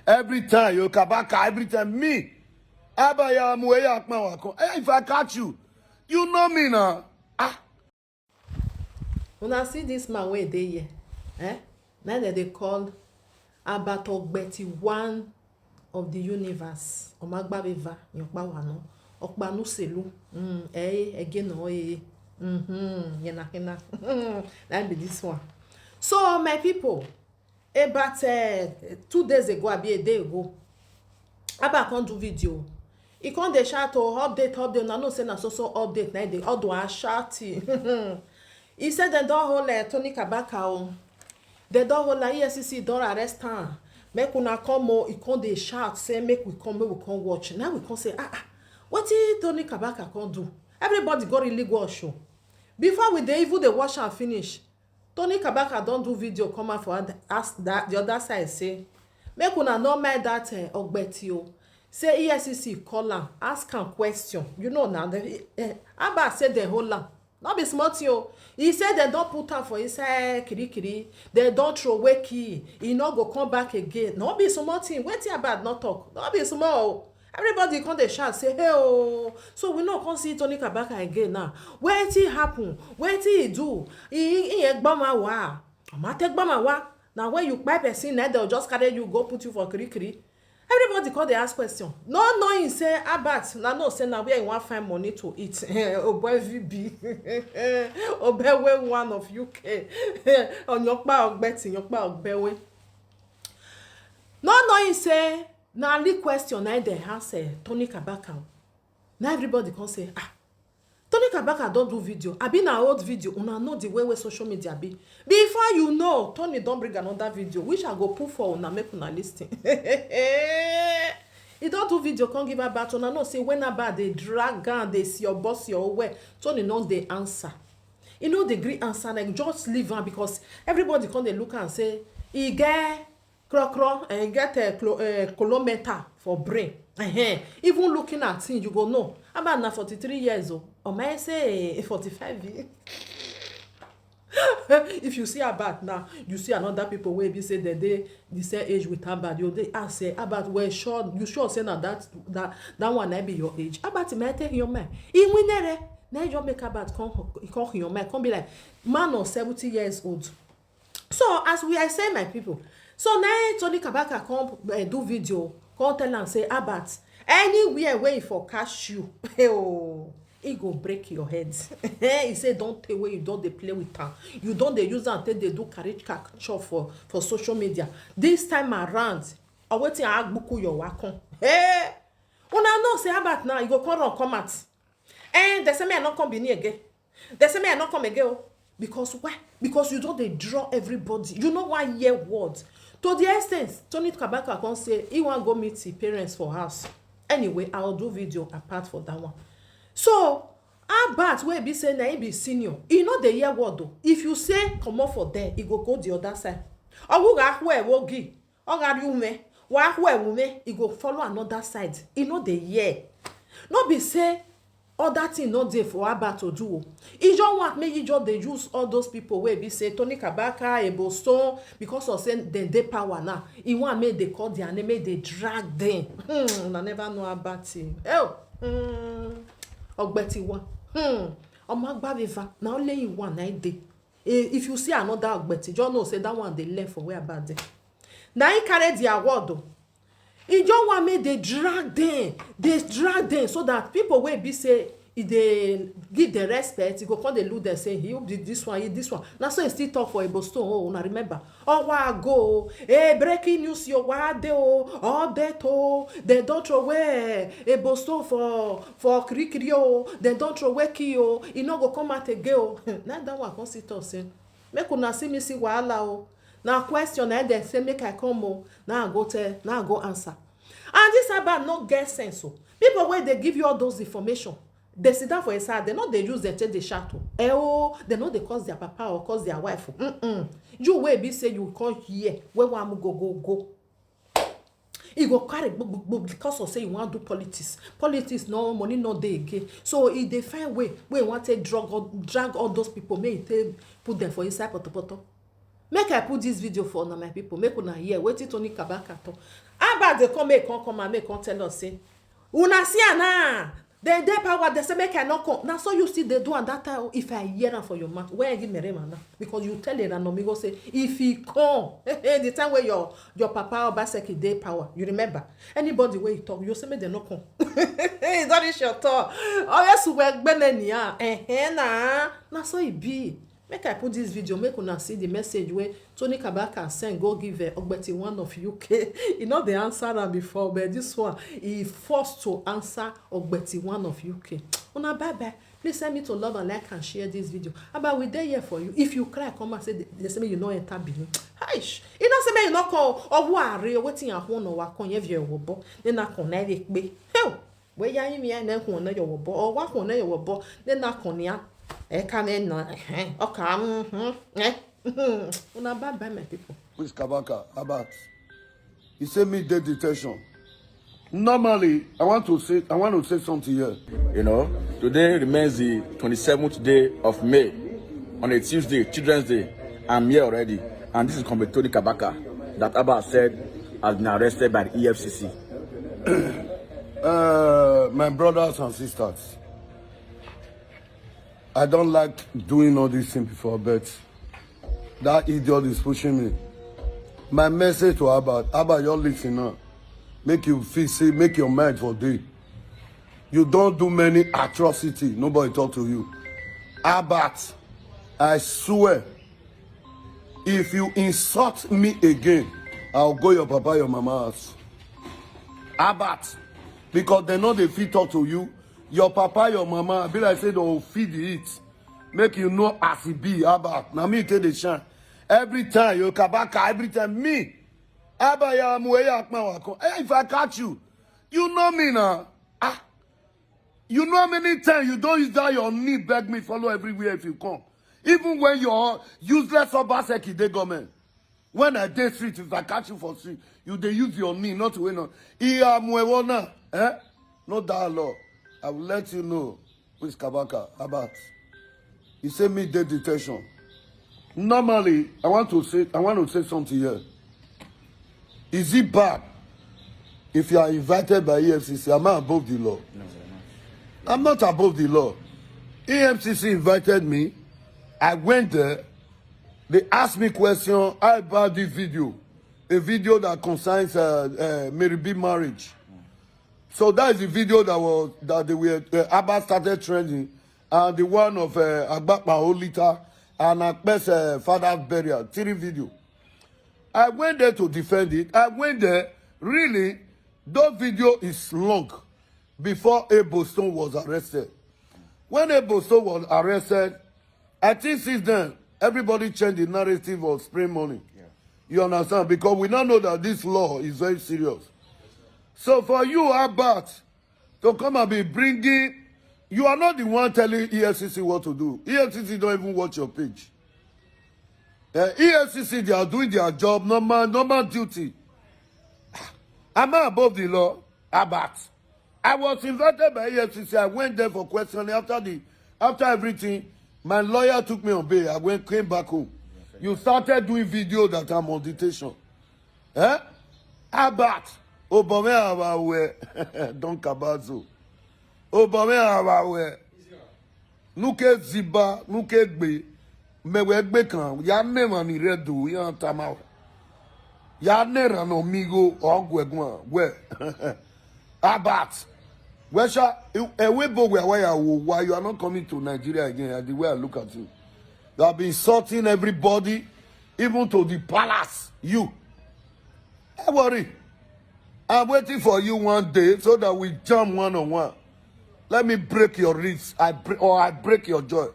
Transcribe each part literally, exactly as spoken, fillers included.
Every time you kabaka, every time me. Abaya mueya akpan wa kon. Eh, if I catch you, you know me now. Ah. Una see this man wey dey here, eh? Na dem dey call Albert Ogbeti, one of the universe. Omagbabeva, Yokpa Wano, Okpanu Selu, mm, eh, again, oh, eh, mm-hmm, yena, yena. Na be this one. So, my people, about uh, two days ago, abi a day ago, Abba come do video. He come dey shout, oh, update, update. Una know say na so so update na dey. Although I shout, he say dem don hold uh, Tony Kabaka. Oh, dem don hold am. E F C C don arrest am. Make una come. Oh, he come dey shout say make we come, make we come watch. Now we come say, ah, ah, wetin Tony Kabaka come do? Everybody go really go show. Before we dey even dey watch am finish, Tony Kabaka don do video come out for ad- ask that the other side say, make una no mind that uh, Ogbeti o. Say E F C C call am, ask am question. You know now, the, uh, Abba say dem hold am. No be small thing o. He say dem don put am for inside kirikiri. Dem don throw away key. He no go come back again. No be small thing. Wetin Abba no talk? No be small o. Everybody come dey shout say, hey oh, so we no come see Tony Kabaka again now. Wetin happen? Wetin he do? He he egbama wa. Amate gbama wa. Na when you kpai person, na dem just carry you go put you for kirikiri. Everybody come dey ask question. No knowing say Albert na know say na where he wan find money to eat. Oboy V B. Obewe one of U K. Onyokpa Ogbeti, Onyokpa Obewe. No knowing say na only question na dem ask eh, Tony Kabaka. Na everybody come say, ah, Tony Kabaka don do video. Abi na old video. Una know the way wey social media be. Before you know, Tony don bring another video, which I go put for una, make una listen. He don do video, come give Abba. Una know say when Abba dey drag am, dey see your boss your way, Tony no dey answer. He no dey gree answer, like, just leave am, because everybody come dey look am say he get krokro and get a clo- uh, kilometer for brain. Ehen. Even looking at him, you go know. Abba na forty-three years old. Or may I say forty-five years? If you see Albert now, you see another people wey be say dem dey the same age with Albert. You dey ask say, Albert, well, sure, you sure say na that that that one na be your age? Albert might take your mind. He winere. Na just make Albert come come your mind, come be like man of seventy years old. So as we are saying, my people, so now Tony Kabaka come uh, do video, come tell am say, Albert, anywhere where he for catch you, oh, he go break your head. He say, don't take where you don't dey play with am. You don't dey use am take dey do caricature for for social media. This time around, I wetin I agbuku your wakon. Hey, una know say Albert now, you go come run come out. Eh, they say me I not come be near again. They say me I not come again. Oh. Because why? Because you don't dey draw everybody. You know why hear word. To the extent, Tony Kabaka come say he wan go meet his parents for house. Anyway, I'll do video apart for that one. So, Albert wey be say na him be senior, he no dey hear word o. If you say comot for there, he go go the other side. Owuga ahwe wogi, ogari ume, wa ahwe ume, he go follow another side. He no dey hear. No be say other thing no dey for Albert to do o. He just want make he just dey use all those people wey be say Tony Kabaka, Ebo Stone, because of say dem dey power now. He want make they call their name, make they drag them. Hmm, una never know Albert. Oh, hmm. Ogbeti one. Hmm. Omo Agbaveva, na only him one na him dey. Eh, if you see another Ogbeti, just know say that one dey learn for where Albert dey. Na him carry the award o. He just want make they drag them, they drag them so that people wey be say e dey give them respect, e go come dey look them say, he did this one, he this one. Na so he still talk for Ebo Stone, oh, una remember. Owa go, eh, breaking news, yo, wa de o, update o, they don throw away Ebo Stone for for kirikiri o, they don throw away key o, e no go come out again o. Na that one come still talk say, make una see me see wahala o. Na question na dem say make I come o, na I go tell, na I go answer. And this Albert no get sense o. People wey dey give you all those information, they sit down for inside, they no dey use them take dey shout o. Eh oh, they no dey curse their papa or curse their wife o. Mm-mm. You wey be say you come here, wey wan go go go. E go carry gbogbo because of say you wan do politics. Politics no, money no dey again. So e dey find way wey e wan take drag all, drag all those people, make e take put them for inside potopoto. Make I put this video for una, my people. Make una hear wetin Tony Kabaka talk. Baba dey come, make come come and make come tell us say, una see am now. Dem dey power, dem say make I no come. Na so you still dey do am that time. If I hear am for your mouth, where I give Merema now? Because you tell Eranomigo say if he come, the time wey your your papa Obaseki dey power, you remember? Anybody wey you talk, you say make dem no come. E don reach your turn. Always we gbene ni ah. Eh, eh, na. Na so e be. Make I put this video, make una see the message wey Tony Kabaka send go give, eh, Ogbeti one of U K. E no dey answer am before, but this one, e forced to answer Ogbeti one of U K. Una bye bye. Please help me to love and like and share this video. Aba, we dey here for you. If you cry, come and say, they say make you no enter Benin. Aish. E no say make you no come. Owu are, wetin ya hu no wa kon ye vie wo bo. Ne na kon na ye pe. Hey. We ya yin mi ya na hu na yo wo bo. O wa hu na yo wo bo. Ne na kon ya. E ka me na. Eh. O ka, mhm. Eh. Una bye bye, my people. Which Kabaka? Abat. He say me dey detention. Normally, I want to say I want to say something here. You know, today remains the twenty-seventh day of May, on a Tuesday, Children's Day. I'm here already, and this is Comrade Tony Kabaka that Abba said has been arrested by the E F C C. Uh, my brothers and sisters, I don't like doing all these things before, but that idiot is pushing me. My message to Abba, Abba, you listen now. Make you feel say, make your mind for day. You don't do many atrocity. Nobody talk to you. Albert, I swear, if you insult me again, I'll go your papa, your mama house. Albert, because they know they fit talk to you. Your papa, your mama, be like say they'll feed it. Make you know as it be, Albert. Now me take the shine. Every time you kabaka, every time me. Abba ya mueya akpan wa kon. Eh, if I catch you, you know me now. Ah, you know how many times you don't use that your knee beg me follow everywhere if you come. Even when your useless Obaseki dey government. When I dey street, if I catch you for street, you dey use your knee, not to win on. Iya muewo na, eh? No that law. I will let you know. Which Kabaka? About. He say me dey detention. Normally, I want to say I want to say something here. Is it bad if you are invited by E F C C? Am I above the law? No, you're not. I'm not above the law. E F C C invited me. I went there. They asked me question about this video, a video that concerns uh, uh, Mary B marriage. So that is the video that was that they were uh, Abba started trending, and the one of uh, Agbapa Olita and Akpes uh, father's burial. Three video. I went there to defend it. I went there really. That video is long before Ebo Stone was arrested. When Ebo Stone was arrested, I think since then everybody changed the narrative of spring money. Yeah. You understand? Because we now know that this law is very serious. So for you, Albert, to come and be bringing, you are not the one telling E F C C what to do. E F C C don't even watch your page. Uh, E F C C, they are doing their job, normal, normal duty. Am I above the law? Albert. I was invited by E F C C. I went there for questioning after the after everything. My lawyer took me on bail. I went came back home. You started doing video that I'm on detention. Eh? Albert, Obame Awawe, Don Kabazo. Obame Awawe. Nuke ziba, nuke gbe. Mewe gbe kan. Ya ne mani redu, ya tamawa. Ya ne rano migo, ogwe gwa, we. Albert. Wesha, ewe bo we why you are not coming to Nigeria again, the way I look at you. You have been insulting everybody, even to the palace. You. Don't worry. I'm waiting for you one day so that we jam one on one. Let me break your ribs. I break or I break your jaw.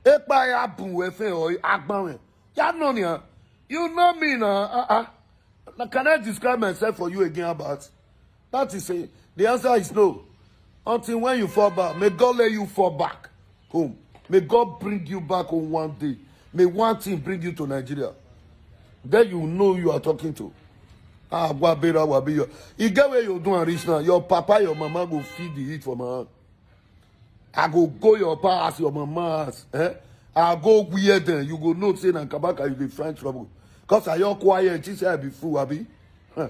Epa ya bun we fe o agbanwe. Ya no ni ah. You know me now. Uh-uh. Now, can I describe myself for you again, Albert? That is a, the answer is no. Until when you fall back, may God let you fall back home. May God bring you back home one day. May one thing bring you to Nigeria. Then you know you are talking to. Ah, Wabera Wabiyo. You get where you do and reach now. Your papa, your mama go feed the heat for my hand. I go go your papa house, your mama house. Eh? I go wear them. You go know say na kabaka you dey find trouble. Cause I your quiet. She say I be fool, abi. Huh.